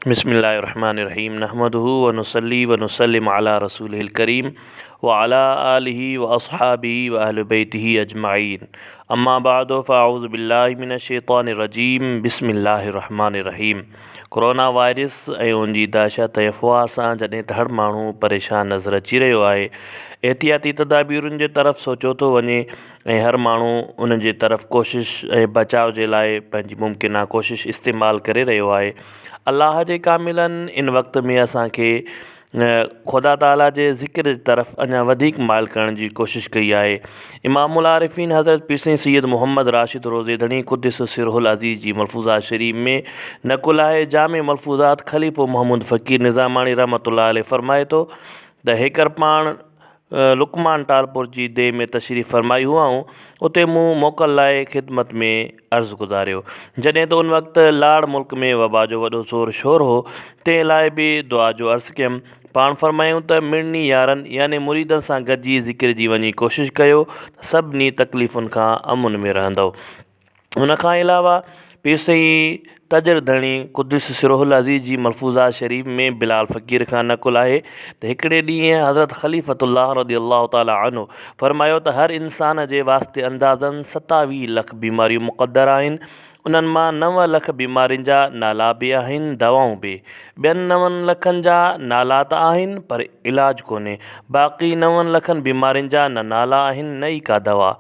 بسم الله الرحمن الرحيم نحمده ونصلي ونسلم علي رسوله الڪريم وعلي آله واصحابه واهل بيته اجمعين اما بعد فاعوذ بالله من الشيطان الرجيم بسم الله الرحمن الرحيم ڪورونا وائرس ۽ ان جي دهشت ۽ افواهه سان جڏهن ته هر ماڻهو پريشان نظر اچي رهيو آهي احتياطي تدابيرن جي طرف سوچيو ٿو وڃي ۽ هر ماڻهو ان جي طرف ڪوشش ۽ بچاء جي لاء پنهنجي ممڪنه ڪوشش استعمال ڪري رهيو آهي الله جي ڪاملن ان وقت ۾ اسان کي خدا تعاليٰ جي ذڪر جي طرف اڃا وڌيڪ مائل ڪرڻ جي ڪوشش ڪئي آهي امام العارفين حضرت پير سائين سيد محمد راشد روضي ڌڻي قدس سره العزيز جي ملفوظات شريف ۾ نقل آهي جامع ملفوظات خليفو محمود فقير نظاماڻي رحمة الله عليه فرمائي ٿو ته هيڪر پاڻ لقمان ٽالپر جي ديھ ۾ تشريف فرمائي هئائون، اتي مون موڪل لاء خدمت ۾ عرض گذاريو. جڏهن ته ان وقت لاڙ ملڪ ۾ وبا جو وڏو زور شور هو، تنهن لاء به دعا جو عرض ڪيم. پاڻ فرمايائون ته مڙني يارن يعني مريدن سان گڏجي ذڪر جي وڃي ڪوشش ڪيو ته سڀني تڪليفن کان امن ۾ رهندؤ. ان کان علاوه پير سائين تجر ڌڻي قدس سره العزيز جي ملفوظات شريف ۾ بلال فقير کان نقل آهي ته هڪڙي ڏينهن حضرت خليفة الله رضي الله تعالٰي عنه فرمايو ته هر انسان جي واسطي اندازاً 27 لک بيماريون مقدر آهن انهن مان نو لک بيمارين جا نالا به آهن دوائون به ٻين نون لکن جا نالا ته آهن پر علاج ڪونهي باقي نون لکن بيمارين جا نه نالا آهن نه ئي ڪا دوا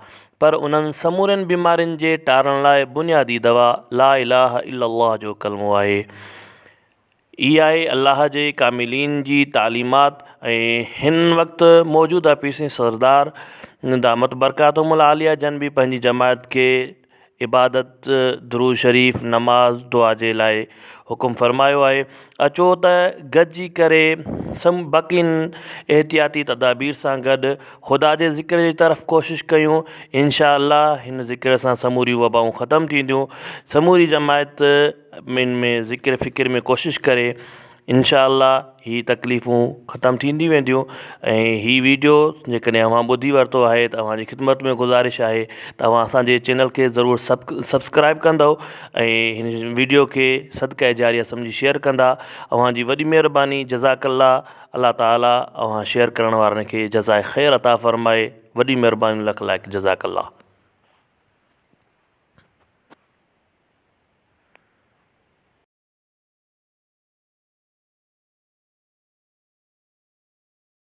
پر انهن سمورين بيمارين جي ٽارڻ لاء بنيادي دوا لا اله الا الله جو ڪلمو آهي. هي آهي الله جي ڪاملين جي تعليمات ۽ هن وقت موجوده پير سائين سردار دامت برڪاتهم العاليه جن به پنهنجي جماعت کي عبادت، درود شريف، نماز، دعا جي لاء حڪم فرمايو آهي. اچو ته گڏجي ڪري سڀڪين احتياطي تدابير سان گڏ خدا جي ذڪر جي طرف ڪوشش ڪيون انشاء الله هن ذڪر سان سموريون وبائون ختم ٿينديون سموري جماعت ان ۾ ذڪر فڪر ۾ ڪوشش ڪري انشاء الله هي تڪليفون ختم ٿينديون وينديون ۽ هي ويڊيو جيڪڏهن اوهان ٻڌي ورتو آهي ته اوهان جي خدمت ۾ گذارش آهي ته اوهان اسان جي چينل کي ضرور سبسڪرائب ڪندو ۽ هن ويڊيو کي صدقه جاريه سمجهي شيئر ڪندا اوهان جي وڏي مهرباني جزاڪ الله الله تعالي اوهان شيئر ڪرڻ وارن کي جزاء خير عطا فرمائي وڏي مهرباني لک لائق جزاڪ الله.